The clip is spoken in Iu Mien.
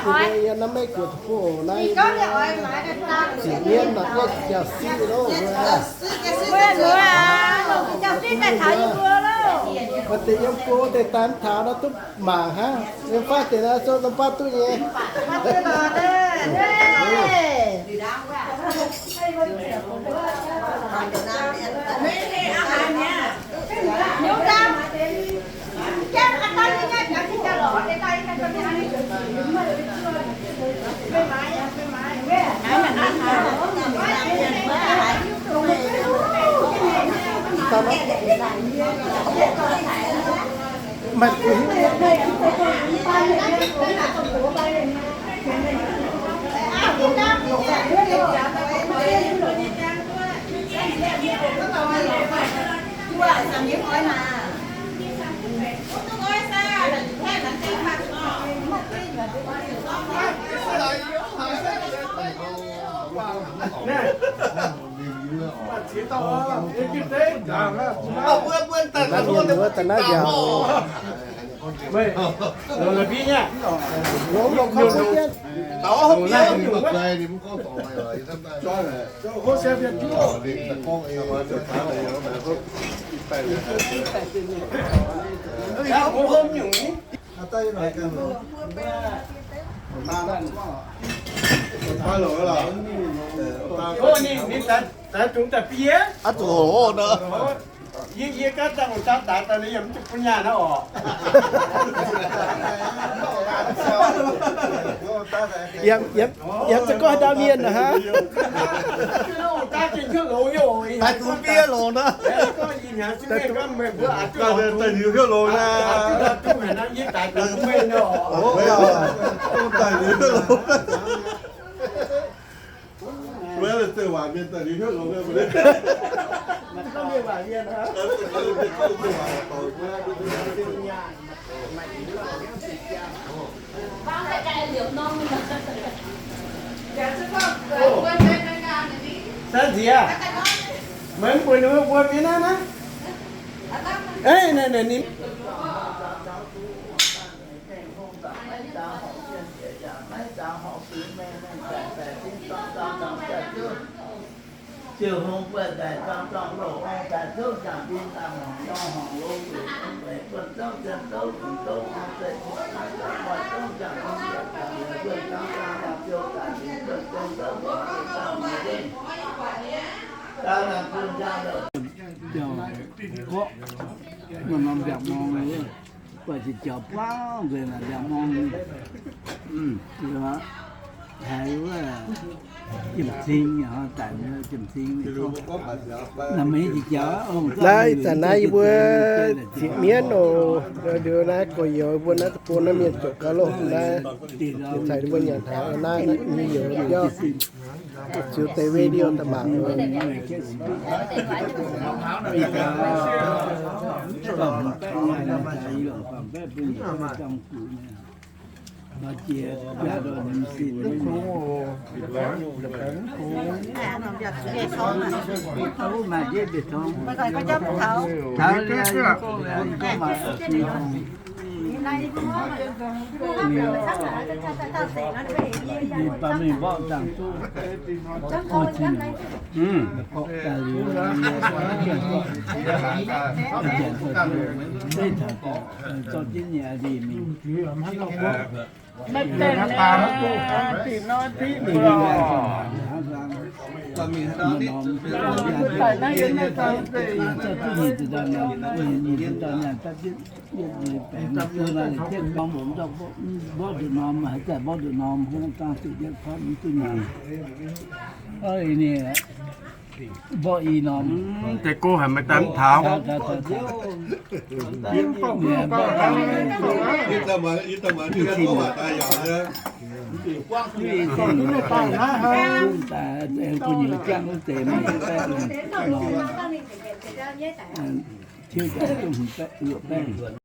Naaiv, yie naaiv Meiv Guoqv deic-bung naaiv, ziepc mienv naaic, yie jauv siqv loh. Maaih deix yiem go deix daaih mv taux naaiv duqv mangc hnangv. Yiem faix deix naaiv sou norm baav duqv nyei. Ninh daaih zungv daaih biev. Yie, yie ganh daaih longc daaih daaih daaih, yie mv zuqc bun nyaanh naaiv oc. Yiem, yiem, yiem za'gengh ndau mienh naaic hnangv. Daaih zuqc biev longc naaic. Daaih zuqc biev longc naaic. Daaih zuqc biev longc. San Nziex, meih mv mbuox ninh mbuo mbuo mienh naaiv naaiv. Ei, naaiv, naaiv, ninh Jauv gorqv, norm-norm mbiaauc morng, buatc jiex jauv buangv nzengc naaic mbiaauc morng. Haiz wuov jiem-cing, daic jiem-cing. Naaiv maiv jiex jauv, naaiv ih zanc naaiv yie mbuo ziepc mienv oc. Liuz naaiv gorx-youz mbuo naaiv deic-bung naaiv mienh zoux gauh loh naaiv. Caux ninh mbuo nyanc taux naaiv nyei youz jauv. Ziux deix video daaih mangc. Mborqv nduqc norm, haaix zanc mborqv nduqc norm, hnangv dangh zuqc yietv kuotv mv duqv nyanc. Ninh mborqv i norm. Deix gouv haic meih daaih mv taux. Kuv nyei jangv wuov deix maiv norm. Tiuv jangx duqv hmz baeqv luoqc baeqv.